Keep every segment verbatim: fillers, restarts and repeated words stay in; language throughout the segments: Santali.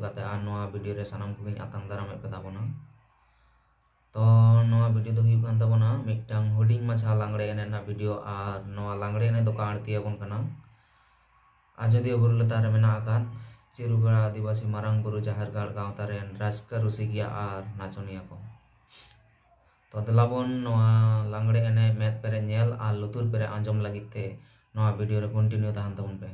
ᱠᱟᱛᱮ ᱟᱨ ᱱᱚᱣᱟ ᱵᱷᱤᱰᱤᱭᱳ ᱨᱮ ᱥᱟᱱᱟᱢ ᱠᱚᱜᱮᱧ ᱟᱛᱟᱝ ᱫᱟᱨᱟᱢᱮᱫ ᱯᱮ ᱛᱟᱵᱚᱱᱟ᱾ ᱛᱚ ᱱᱚᱣᱟ ᱵᱷᱤᱰᱤᱭᱳ ᱫᱚ ᱦᱩᱭᱩᱜ ᱠᱟᱱ ᱛᱟᱵᱚᱱᱟ ᱢᱤᱫᱴᱟᱝ ᱦᱩᱰᱤᱧ ᱢᱟᱪᱷᱟ ᱞᱟᱜᱽᱲᱮ ᱮᱱᱮᱡ ᱨᱮᱱᱟᱜ ᱵᱷᱤᱰᱤᱭᱳ, ᱟᱨ ᱱᱚᱣᱟ ᱞᱟᱜᱽᱲᱮ ᱮᱱᱮᱡ ᱫᱚᱠᱚ ᱟᱬᱛᱤ ᱟᱵᱚᱱ ᱠᱟᱱᱟ ᱟᱡᱚᱫᱤᱭᱟᱹ ᱵᱩᱨᱩ ᱞᱟᱛᱟᱨ ᱨᱮ ᱢᱮᱱᱟᱜ ᱟᱠᱟᱫ ᱪᱤᱨᱩᱜᱟᱲ ᱟᱹᱫᱤᱵᱟᱹᱥᱤ ᱢᱟᱨᱟᱝ ᱵᱩᱨᱩ ᱡᱟᱦᱮᱨ ᱜᱟᱲ ᱜᱟᱶᱛᱟ ᱨᱮᱱ ᱨᱟᱹᱥᱠᱟᱹ ᱨᱩᱥᱤᱠᱤᱭᱟᱹ ᱟᱨ ᱱᱟᱪᱚᱱᱤᱭᱟᱹ ᱠᱚ᱾ ᱛᱚ ᱫᱮᱞᱟ ᱵᱚᱱ ᱱᱚᱣᱟ ᱞᱟᱜᱽᱲᱮ ᱮᱱᱮᱡ ᱢᱮᱫ ᱯᱮᱨᱮᱡ ᱧᱮᱞ ᱟᱨ ᱞᱩᱛᱩᱨ ᱯᱮᱨᱮᱡ ᱟᱸᱡᱚᱢ ᱞᱟᱹᱜᱤᱫ ᱛᱮ ᱱᱚᱣᱟ ᱵᱷᱤᱰᱤᱭᱳ ᱨᱮ ᱠᱚᱱᱴᱤᱱᱤᱭᱩ ᱛᱟᱦᱮᱱ ᱛᱟᱵᱚᱱ ᱯᱮ᱾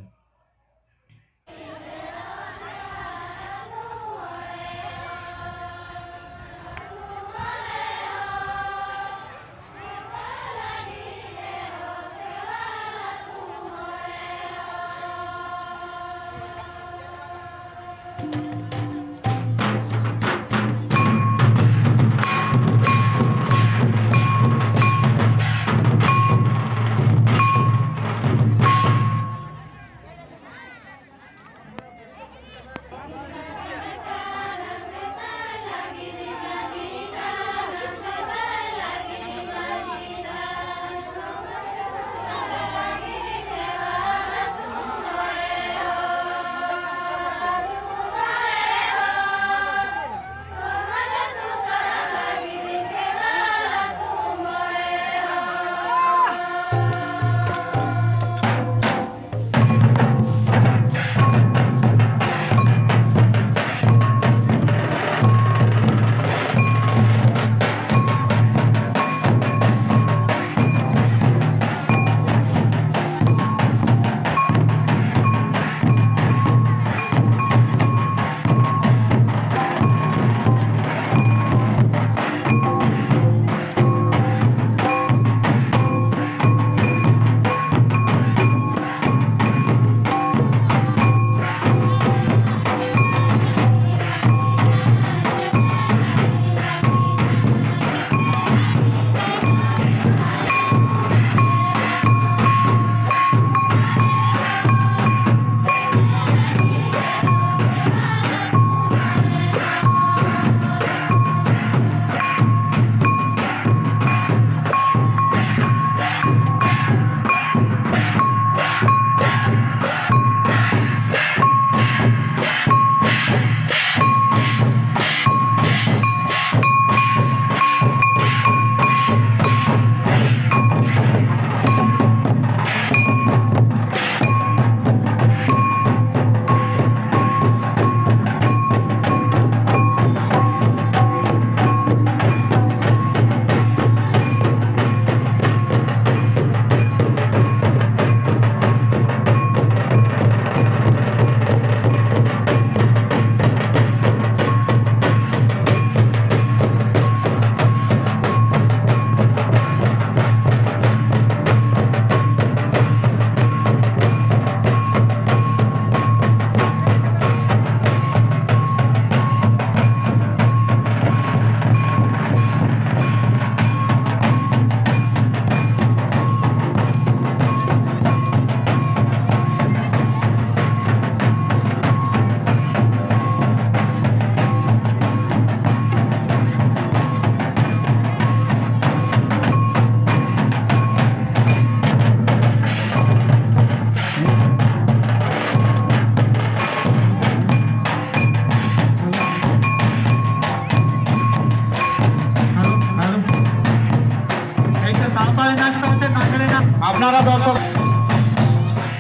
আপনারা দর্শক,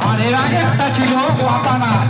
আর এর আগে একটা ছিল পাতা নাচ।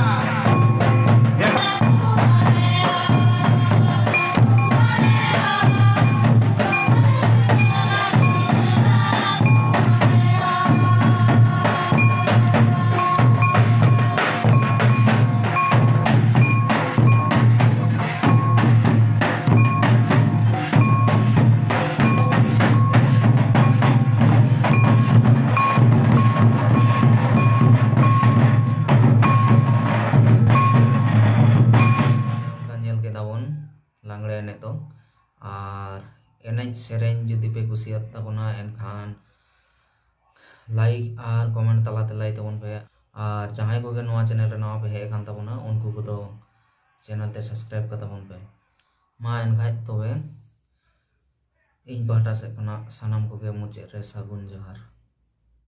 ᱚᱱᱠᱟ ᱧᱮᱞ ᱠᱮᱫᱟ ᱵᱚᱱ ᱞᱟᱜᱽᱲᱮ ᱮᱱᱮᱡ ᱫᱚ᱾ ᱟᱨ ᱮᱱᱮᱡ ᱥᱮᱨᱮᱧ ᱡᱩᱫᱤ ᱯᱮ ᱠᱩᱥᱤᱭᱟᱜ ᱛᱟᱵᱚᱱᱟ, ᱮᱱᱠᱷᱟᱱ like ᱟᱨ comment ᱛᱟᱞᱟᱛᱮ ᱞᱟᱹᱭ ᱛᱟᱵᱚᱱ ᱯᱮ᱾ ᱟᱨ ᱡᱟᱦᱟᱸᱭ ᱠᱚᱜᱮ ᱱᱚᱣᱟ channel ᱨᱮ ᱱᱟᱣᱟ ᱯᱮ ᱦᱮᱡ ᱟᱠᱟᱱ ᱛᱟᱵᱚᱱᱟ, ᱩᱱᱠᱩ ᱠᱚᱫᱚ channel ᱛᱮ subscribe ᱠᱟᱛᱟᱵᱚᱱ ᱯᱮ᱾ ᱢᱟ ᱮᱱᱠᱷᱟᱡ ᱛᱚᱵᱮ ᱤᱧ ᱯᱟᱦᱴᱟ ᱥᱮᱫ ᱠᱷᱚᱱᱟᱜ ᱥᱟᱱᱟᱢ ᱠᱚᱜᱮ ᱢᱩᱪᱟᱹᱫ ᱨᱮ ᱥᱟᱹᱜᱩᱱ ᱡᱚᱦᱟᱨ᱾